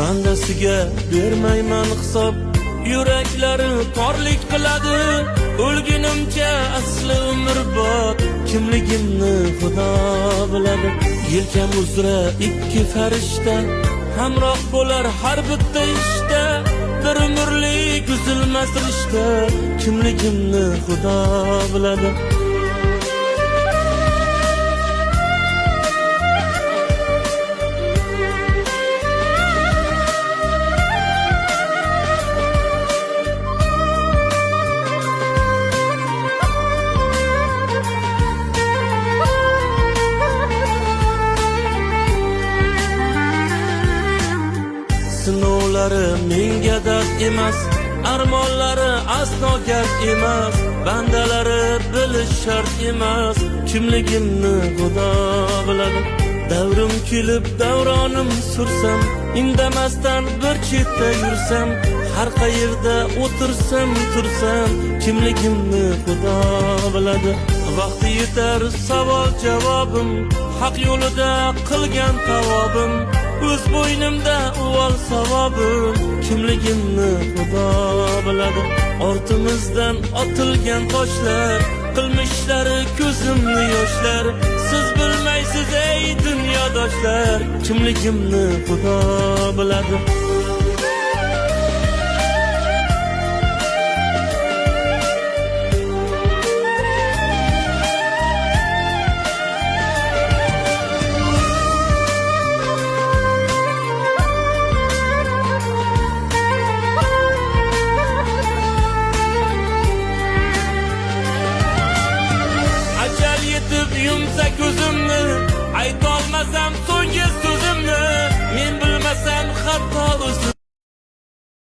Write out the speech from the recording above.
Bandasiga bermayman hisob, yuraklari torlik qiladi. O'lgunimcha asli umrbod kimligimni Xudo biladi. Yelkam uzra ikki farishta hamroh bo'lar har bitta ishda. Bir umrlik uzilmas rishta kimligimni Xudo biladi. Sinovlari menga dard emas, armonlari aslo gap emas. Bandalari bilish shart emas, kimligimni Xudo biladi. Davrim kelib davronim sursam, indamasdan bir chetda yursam, har qayerda o'tirsam tursam, kimligimni Xudo biladi. Vaqti yetar savol javobim, haq yo'lida qilgan tavobim, o'z bo'ynimda uvol savobim, kimligimni Xudo biladi. Ortimizdan otilgan toshlar, qilmishlari ko'zimni yoshlar. Siz bilmaysiz ey dunyodoshlar, kimligimni Xudo biladi.